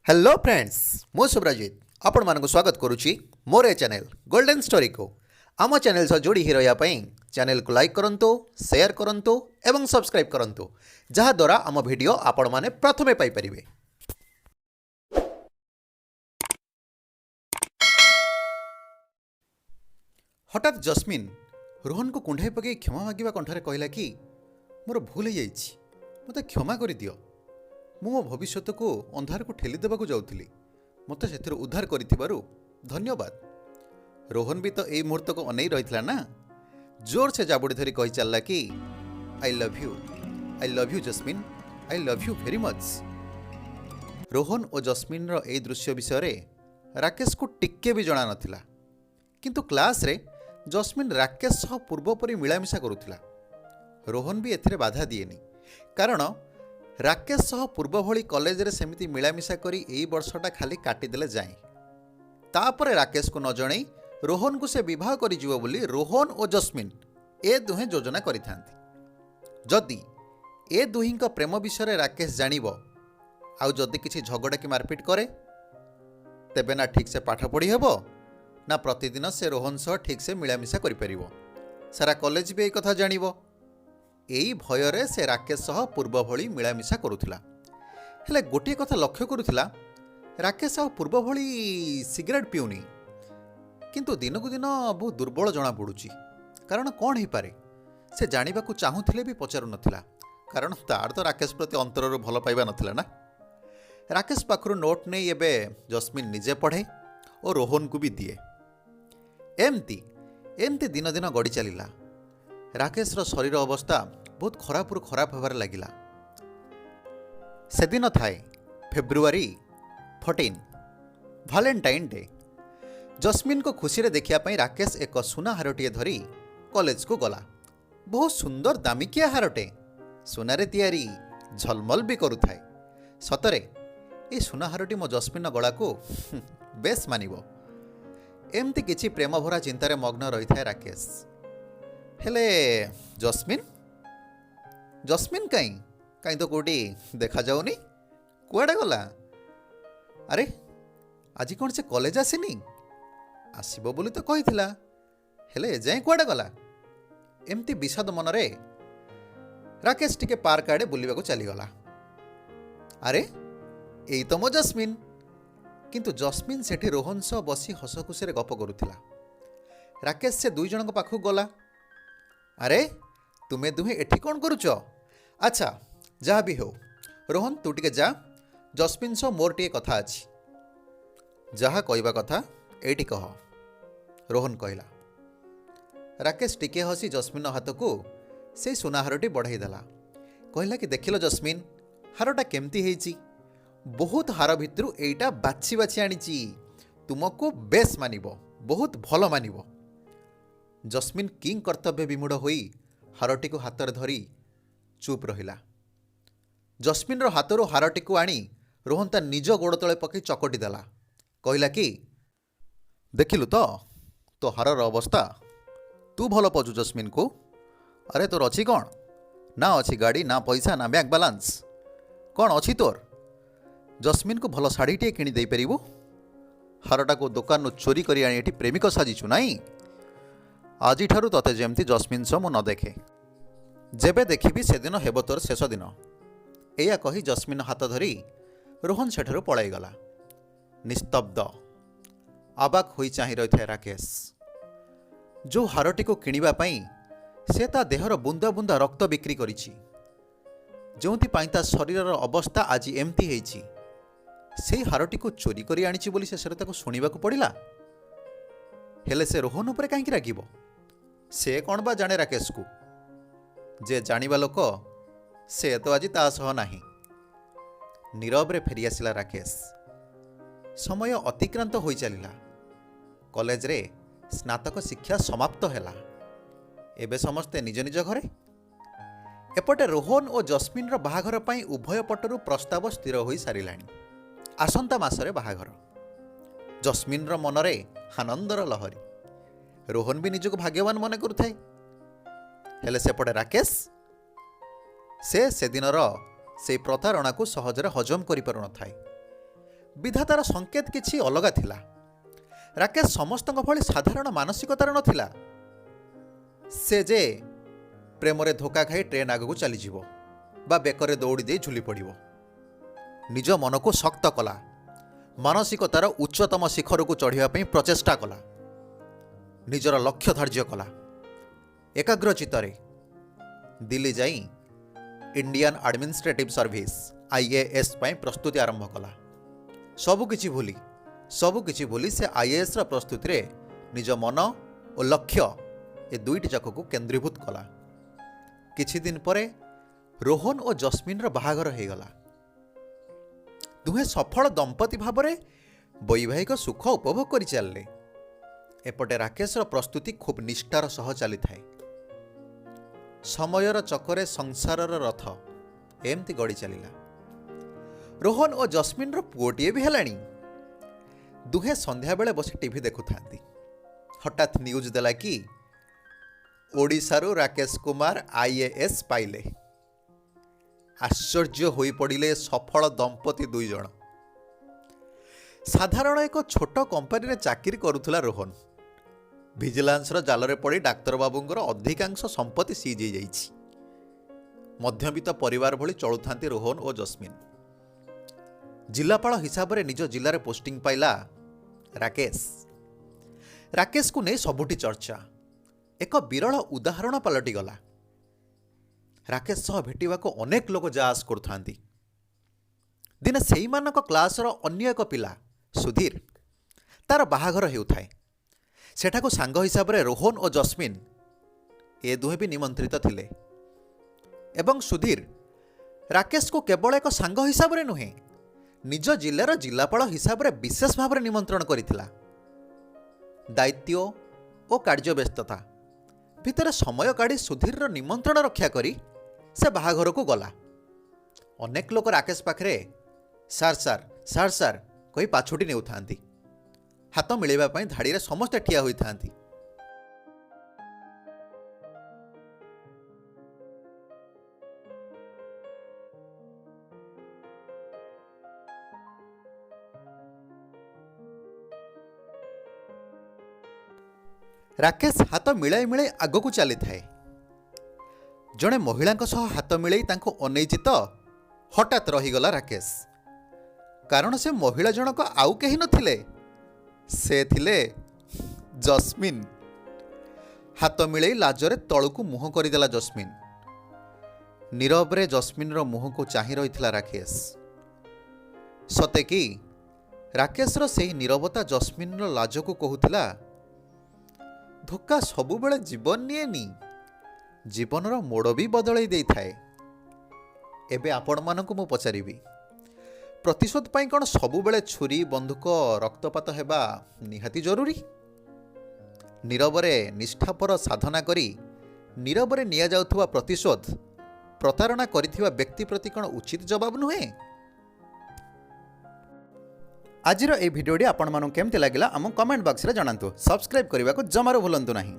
Hello friends, ମୁଁ ସୁବ୍ରଜିତ ଆପଣମାନଙ୍କୁ ସ୍ୱାଗତ କରୁଛି ମୋର ଏ ଚ୍ୟାନେଲ୍ ଗୋଲ୍ଡେନ୍ ଷ୍ଟୋରିକୁ। ଆମ ଚ୍ୟାନେଲ୍ ସହ ଯୋଡ଼ି ହୋଇ ରହିବା ପାଇଁ ଚ୍ୟାନେଲକୁ ଲାଇକ୍ କରନ୍ତୁ, ସେୟାର କରନ୍ତୁ ଏବଂ ସବସ୍କ୍ରାଇବ୍ କରନ୍ତୁ, ଯାହାଦ୍ୱାରା ଆମ ଭିଡ଼ିଓ ଆପଣମାନେ ପ୍ରଥମେ ପାଇପାରିବେ। ହଠାତ୍ ଜସ୍ମିନ୍ ରୋହନକୁ କୁଣ୍ଢାଇ ପକାଇ କ୍ଷମା ମାଗିବା କଣ୍ଠରେ କହିଲା କି, ମୋର ଭୁଲ ହେଇଯାଇଛି, ମୋତେ କ୍ଷମା କରିଦିଅ। ମୁଁ ମୋ ଭବିଷ୍ୟତକୁ ଅନ୍ଧାରକୁ ଠେଲି ଦେବାକୁ ଯାଉଥିଲି। ମୋତେ ସେଥିରୁ ଉଦ୍ଧାର କରିଥିବାରୁ ଧନ୍ୟବାଦ। ରୋହନ ବି ତ ଏଇ ମୁହୂର୍ତ୍ତକୁ ଅନେଇ ରହିଥିଲା ନା। ଜୋର ସେ ଜାବୁଡ଼ି ଧରି କହି ଚାଲିଲା କି, I love you, I love you Jasmine, I love you very much. Rohan ଓ ଜସ୍ମିନ୍ର ଏଇ ଦୃଶ୍ୟ ବିଷୟରେ ରାକେଶକୁ ଟିକେ ବି ଜଣା ନଥିଲା। କିନ୍ତୁ କ୍ଲାସ୍ରେ ଜସ୍ମିନ୍ ରାକେଶ ସହ ପୂର୍ବପରି ମିଳାମିଶା କରୁଥିଲା। ରୋହନ ବି ଏଥିରେ ବାଧା ଦିଏନି, କାରଣ ରାକେଶ ସହ ପୂର୍ବ ଭଳି କଲେଜରେ ସେମିତି ମିଳାମିଶା କରି ଏଇ ବର୍ଷଟା ଖାଲି କାଟିଦେଲେ ଯାଏଁ, ତାପରେ ରାକେଶକୁ ନ ଜଣେଇ ରୋହନକୁ ସେ ବିବାହ କରିଯିବ ବୋଲି ରୋହନ ଓ ଜସ୍ମିନ୍ ଏ ଦୁହେଁ ଯୋଜନା କରିଥାନ୍ତି। ଯଦି ଏ ଦୁହିଁଙ୍କ ପ୍ରେମ ବିଷୟରେ ରାକେଶ ଜାଣିବ ଆଉ ଯଦି କିଛି ଝଗଡ଼ା କି ମାରପିଟ କରେ, ତେବେ ନା ଠିକ୍ସେ ପାଠ ପଢ଼ି ହେବ, ନା ପ୍ରତିଦିନ ସେ ରୋହନ ସହ ଠିକ୍ସେ ମିଳାମିଶା କରିପାରିବ। ସାରା କଲେଜ ବି ଏଇ କଥା ଜାଣିବ। ଏଇ ଭୟରେ ସେ ରାକେଶ ସହ ପୂର୍ବ ଭଳି ମିଳାମିଶା କରୁଥିଲା। ହେଲେ ଗୋଟିଏ କଥା ଲକ୍ଷ୍ୟ କରୁଥିଲା, ରାକେଶ ଆଉ ପୂର୍ବ ଭଳି ସିଗାରେଟ୍ ପିଉନି, କିନ୍ତୁ ଦିନକୁ ଦିନ ବହୁତ ଦୁର୍ବଳ ଜଣାପଡ଼ୁଛି। କାରଣ କ'ଣ ହେଇପାରେ? ସେ ଜାଣିବାକୁ ଚାହୁଁଥିଲେ ବି ପଚାରୁନଥିଲା, କାରଣ ତାର ତ ରାକେଶ ପ୍ରତି ଅନ୍ତରରୁ ଭଲ ପାଇବା ନଥିଲା ନା। ରାକେଶ ପାଖରୁ ନୋଟ୍ ନେଇ ଏବେ ଜସ୍ମିନ୍ ନିଜେ ପଢ଼େ ଓ ରୋହନକୁ ବି ଦିଏ। ଏମିତି ଏମିତି ଦିନ ଦିନ ଗଡ଼ି ଚାଲିଲା। ରାକେଶର ଶରୀର ଅବସ୍ଥା ବହୁତ ଖରାପରୁ ଖରାପ ହେବାରେ ଲାଗିଲା। ସେଦିନ ଥାଏ ଫେବୃଆରୀ 14, ଭାଲେଣ୍ଟାଇନ୍ ଡେ। ଜସ୍ମିନ୍କୁ ଖୁସିରେ ଦେଖିବା ପାଇଁ ରାକେଶ ଏକ ସୁନା ହାରଟିଏ ଧରି କଲେଜକୁ ଗଲା। ବହୁତ ସୁନ୍ଦର ଦାମିକିଆ ହାରଟେ, ସୁନାରେ ତିଆରି, ଝଲମଲ ବି କରୁଥାଏ। ସତରେ ଏ ସୁନା ହାରଟି ମୋ ଜସ୍ମିନ୍ର ଗଳାକୁ ବେଶ୍ ମାନିବ। ଏମିତି କିଛି ପ୍ରେମଭରା ଚିନ୍ତାରେ ମଗ୍ନ ରହିଥାଏ ରାକେଶ। ହେଲେ ଜସ୍ମିନ୍, ଜସ୍ମିନ୍ କାହିଁ? କାହିଁ ତ କେଉଁଠି ଦେଖାଯାଉନି। କୁଆଡ଼େ ଗଲା? ଆରେ, ଆଜି କ'ଣ ସେ କଲେଜ ଆସିନି? ଆସିବ ବୋଲି ତ କହିଥିଲା, ହେଲେ ଏଯାଏଁ କୁଆଡ଼େ ଗଲା? ଏମିତି ବିଷାଦ ମନରେ ରାକେଶ ଟିକେ ପାର୍କ ଆଡ଼େ ବୁଲିବାକୁ ଚାଲିଗଲା। ଆରେ, ଏଇ ତ ମୋ ଜସ୍ମିନ୍! କିନ୍ତୁ ଜସ୍ମିନ୍ ସେଠି ରୋହନ ସହ ବସି ହସଖୁସିରେ ଗପ କରୁଥିଲା। ରାକେଶ ସେ ଦୁଇ ଜଣଙ୍କ ପାଖକୁ ଗଲା। ଆରେ, ତୁମେ ଦୁହେଁ ଏଠି କ'ଣ କରୁଛ? ଆଚ୍ଛା, ଯାହା ବି ହେଉ, ରୋହନ ତୁ ଟିକେ ଯା, ଜସ୍ମିନ୍ ସହ ମୋର ଟିକେ କଥା ଅଛି। ଯାହା କହିବା କଥା ଏଇଠି କହ, ରୋହନ କହିଲା। ରାକେଶ ଟିକେ ହସି ଜସ୍ମିନ୍ର ହାତକୁ ସେଇ ସୁନାହାରଟି ବଢ଼ାଇ ଦେଲା। କହିଲା କି, ଦେଖିଲ ଜସ୍ମିନ୍, ହାରଟା କେମିତି ହେଇଛି? ବହୁତ ହାର ଭିତରୁ ଏଇଟା ବାଛି ବାଛି ଆଣିଛି। ତୁମକୁ ବେଶ ମାନିବ, ବହୁତ ଭଲ ମାନିବ। ଜସ୍ମିନ୍ କିଂ କର୍ତ୍ତବ୍ୟ ବିମୂଢ଼ ହୋଇ ହାରଟିକୁ ହାତରେ ଧରି ଚୁପ୍ ରହିଲା। ଜସ୍ମିନ୍ର ହାତରୁ ହାରଟିକୁ ଆଣି ରୋହନ ତା ନିଜ ଗୋଡ଼ ତଳେ ପକାଇ ଚକଟି ଦେଲା। କହିଲା କି, ଦେଖିଲୁ ତ ତୋ ହାରର ଅବସ୍ଥା? ତୁ ଭଲ ପାଉଛୁ ଜସ୍ମିନ୍କୁ? ଆରେ, ତୋର ଅଛି କ'ଣ? ନା ଅଛି ଗାଡ଼ି, ନା ପଇସା, ନା ବ୍ୟାଙ୍କ ବାଲାନ୍ସ। କ'ଣ ଅଛି ତୋର? ଜସ୍ମିନ୍କୁ ଭଲ ଶାଢ଼ୀଟିଏ କିଣି ଦେଇପାରିବୁ? ହାରଟାକୁ ଦୋକାନରୁ ଚୋରି କରି ଆଣି ଏଠି ପ୍ରେମିକ ସାଜିଛୁ, ନାଇଁ? ଆଜିଠାରୁ ତତେ ଯେମିତି ଜସ୍ମିନ୍ ସହ ମୁଁ ନ ଦେଖେ। ଯେବେ ଦେଖିବି, ସେଦିନ ହେବ ତୋର ଶେଷ ଦିନ। ଏଇଆ କହି ଜସ୍ମିନ୍ ହାତ ଧରି ରୋହନ ସେଠାରୁ ପଳାଇଗଲା। ନିସ୍ତବ୍ଧ, ଆବାକ୍ ହୋଇ ଚାହିଁ ରହିଥାଏ ରାକେଶ। ଯେଉଁ ହାରଟିକୁ କିଣିବା ପାଇଁ ସେ ତା ଦେହର ବୁନ୍ଦା ବୁନ୍ଦା ରକ୍ତ ବିକ୍ରି କରିଛି, ଯେଉଁଥିପାଇଁ ତା ଶରୀରର ଅବସ୍ଥା ଆଜି ଏମିତି ହେଇଛି, ସେଇ ହାରଟିକୁ ଚୋରି କରି ଆଣିଛି ବୋଲି ଶେଷରେ ତାକୁ ଶୁଣିବାକୁ ପଡ଼ିଲା। ହେଲେ ସେ ରୋହନ ଉପରେ କାହିଁକି ରାଗିବ? ସେ କ'ଣ ବା ଜାଣେ ରାକେଶକୁ? ଯେ ଜାଣିବା ଲୋକ, ସେ ତ ଆଜି ତା ସହ ନାହିଁ। ନୀରବରେ ଫେରିଆସିଲା ରାକେଶ। ସମୟ ଅତିକ୍ରାନ୍ତ ହୋଇ ଚାଲିଲା। କଲେଜରେ ସ୍ନାତକ ଶିକ୍ଷା ସମାପ୍ତ ହେଲା। ଏବେ ସମସ୍ତେ ନିଜ ନିଜ ଘରେ। ଏପଟେ ରୋହନ ଓ ଜସ୍ମିନ୍ର ବାହାଘର ପାଇଁ ଉଭୟ ପଟରୁ ପ୍ରସ୍ତାବ ସ୍ଥିର ହୋଇ ସାରିଲାଣି। ଆସନ୍ତା ମାସରେ ବାହାଘର। ଜସ୍ମିନ୍ର ମନରେ ଆନନ୍ଦର ଲହରୀ। ରୋହନ ବି ନିଜକୁ ଭାଗ୍ୟବାନ ମନେ କରୁଥାଏ। ହେଲେ ସେପଟେ ରାକେଶ, ସେ ସେଦିନର ସେଇ ପ୍ରତାରଣାକୁ ସହଜରେ ହଜମ କରିପାରୁନଥାଏ। ବିଧାତାର ସଂକେତ କିଛି ଅଲଗା ଥିଲା। ରାକେଶ ସମସ୍ତଙ୍କ ଭଳି ସାଧାରଣ ମାନସିକତାର ନଥିଲା। ସେ ଯେ ପ୍ରେମରେ ଧୋକା ଖାଇ ଟ୍ରେନ୍ ଆଗକୁ ଚାଲିଯିବ ବା ବେକରେ ଦଉଡ଼ି ଦେଇ ଝୁଲି ପଡ଼ିବ। ନିଜ ମନକୁ ଶକ୍ତ କଲା, ମାନସିକତାର ଉଚ୍ଚତମ ଶିଖରକୁ ଚଢ଼ିବା ପାଇଁ ପ୍ରଚେଷ୍ଟା କଲା, ନିଜର ଲକ୍ଷ୍ୟ ଧାର୍ଯ୍ୟ କଲା। ଏକାଗ୍ର ଚିତ୍ତରେ ଦିଲ୍ଲୀ ଯାଇ ଇଣ୍ଡିଆନ୍ ଆଡମିନିଷ୍ଟ୍ରେଟିଭ୍ ସର୍ଭିସ୍, ଆଇଏଏସ୍ ପାଇଁ ପ୍ରସ୍ତୁତି ଆରମ୍ଭ କଲା। ସବୁକିଛି ଭୁଲି ସେ ଆଇଏଏସ୍ର ପ୍ରସ୍ତୁତିରେ ନିଜ ମନ ଓ ଲକ୍ଷ୍ୟ ଏ ଦୁଇଟି ଯାକକୁ କେନ୍ଦ୍ରୀଭୂତ କଲା। କିଛି ଦିନ ପରେ ରୋହନ ଓ ଜସ୍ମିନର ବାହାଘର ହେଇଗଲା। ଦୁହେଁ ସଫଳ ଦମ୍ପତି ଭାବରେ ବୈବାହିକ ସୁଖ ଉପଭୋଗ କରି ଚାଲିଲେ। ଏପଟେ ରାକେଶର ପ୍ରସ୍ତୁତି ଖୁବ୍ ନିଷ୍ଠାର ସହ ଚାଲିଥାଏ। ସମୟର ଚକରେ ସଂସାରର ରଥ ଏମିତି ଗଡ଼ି ଚାଲିଲା। ରୋହନ ଓ ଜସ୍ମିନର ପୁଅଟିଏ ବି ହେଲାଣି। ଦୁହେଁ ସନ୍ଧ୍ୟାବେଳେ ବସି ଟିଭି ଦେଖୁଥାନ୍ତି। ହଠାତ୍ ନ୍ୟୁଜ୍ ଦେଲା କି ଓଡ଼ିଶାରୁ ରାକେଶ କୁମାର ଆଇଏଏସ୍ ପାଇଲେ। ଆଶ୍ଚର୍ଯ୍ୟ ହୋଇପଡ଼ିଲେ ସଫଳ ଦମ୍ପତି ଦୁଇ ଜଣ। ସାଧାରଣ ଏକ ଛୋଟ କମ୍ପାନୀରେ ଚାକିରି କରୁଥିଲା ରୋହନ। ଭିଜିଲାନ୍ସର ଜାଲରେ ପଡ଼ି ଡାକ୍ତରବାବୁଙ୍କର ଅଧିକାଂଶ ସମ୍ପତ୍ତି ସିଜ୍ ହେଇଯାଇଛି। ମଧ୍ୟବିତ୍ତ ପରିବାର ଭଳି ଚଳୁଥାନ୍ତି ରୋହନ ଓ ଜସ୍ମିନ। ଜିଲ୍ଲାପାଳ ହିସାବରେ ନିଜ ଜିଲ୍ଲାରେ ପୋଷ୍ଟିଂ ପାଇଲା ରାକେଶ। ରାକେଶକୁ ନେଇ ସବୁଠି ଚର୍ଚ୍ଚା। ଏକ ବିରଳ ଉଦାହରଣ ପାଲଟିଗଲା। ରାକେଶ ସହ ଭେଟିବାକୁ ଅନେକ ଲୋକ ଯାଆସ କରୁଥାନ୍ତି। ଦିନେ ସେଇମାନଙ୍କ କ୍ଲାସର ଅନ୍ୟ ଏକ ପିଲା ସୁଧୀର, ତାର ବାହାଘର ହେଉଥାଏ। ସେଠାକୁ ସାଙ୍ଗ ହିସାବରେ ରୋହନ ଓ ଜସ୍ମିନ ଏ ଦୁହେଁ ବି ନିମନ୍ତ୍ରିତ ଥିଲେ ଏବଂ ସୁଧୀର ରାକେଶକୁ କେବଳ ଏକ ସାଙ୍ଗ ହିସାବରେ ନୁହେଁ, ନିଜ ଜିଲ୍ଲାର ଜିଲ୍ଲାପାଳ ହିସାବରେ ବିଶେଷ ଭାବରେ ନିମନ୍ତ୍ରଣ କରିଥିଲା। ଦାୟିତ୍ୱ ଓ କାର୍ଯ୍ୟବ୍ୟସ୍ତତା ଭିତରେ ସମୟ କାଢ଼ି ସୁଧୀରର ନିମନ୍ତ୍ରଣ ରକ୍ଷା କରି ସେ ବାହାଘରକୁ ଗଲା। ଅନେକ ଲୋକ ରାକେଶ ପାଖରେ "ସାର୍, ସାର୍, ସାର୍, ସାର୍" କହି ପାଛୋଟି ନେଉଥାନ୍ତି। ହାତ ମିଳାଇବା ପାଇଁ ଧାଡ଼ିରେ ସମସ୍ତେ ଠିଆ ହୋଇଥାନ୍ତି। ରାକେଶ ହାତ ମିଳାଇ ମିଳାଇ ଆଗକୁ ଚାଲିଥାଏ। ଜଣେ ମହିଳାଙ୍କ ସହ ହାତ ମିଳେଇ ତାଙ୍କୁ ଅନେଇଛି ତ ହଠାତ୍ ରହିଗଲା ରାକେଶ। କାରଣ ସେ ମହିଳା ଜଣକ ଆଉ କେହି ନଥିଲେ, ସେ ଥିଲେ ଜସ୍ମିନ। ହାତ ମିଳେଇ ଲାଜରେ ତଳକୁ ମୁହଁ କରିଦେଲା ଜସ୍ମିନ। ନୀରବରେ ଜସ୍ମିନର ମୁହଁକୁ ଚାହିଁ ରହିଥିଲା ରାକେଶ। ସତେ କି ରାକେଶର ସେହି ନୀରବତା ଜସ୍ମିନର ଲାଜକୁ କହୁଥିଲା, ଧୋକା ସବୁବେଳେ ଜୀବନ ନିଏନି, ଜୀବନର ମୋଡ଼ ବି ବଦଳେଇ ଦେଇଥାଏ। ଏବେ ଆପଣମାନଙ୍କୁ ମୁଁ ପଚାରିବି, ପ୍ରତିଶୋଧ ପାଇଁ କ'ଣ ସବୁବେଳେ ଛୁରୀ, ବନ୍ଧୁକ, ରକ୍ତପାତ ହେବା ନିହାତି ଜରୁରୀ? ନୀରବରେ ନିଷ୍ଠାପର ସାଧନା କରି ନୀରବରେ ନିଆଯାଉଥିବା ପ୍ରତିଶୋଧ ପ୍ରତାରଣା କରିଥିବା ବ୍ୟକ୍ତି ପ୍ରତି କ'ଣ ଉଚିତ ଜବାବ ନୁହେଁ? ଆଜିର ଏହି ଭିଡ଼ିଓଟି ଆପଣମାନଙ୍କୁ କେମିତି ଲାଗିଲା, ଆମ କମେଣ୍ଟ ବକ୍ସରେ ଜଣାନ୍ତୁ। ସବସ୍କ୍ରାଇବ୍ କରିବାକୁ ଜମାରୁ ଭୁଲନ୍ତୁ ନାହିଁ।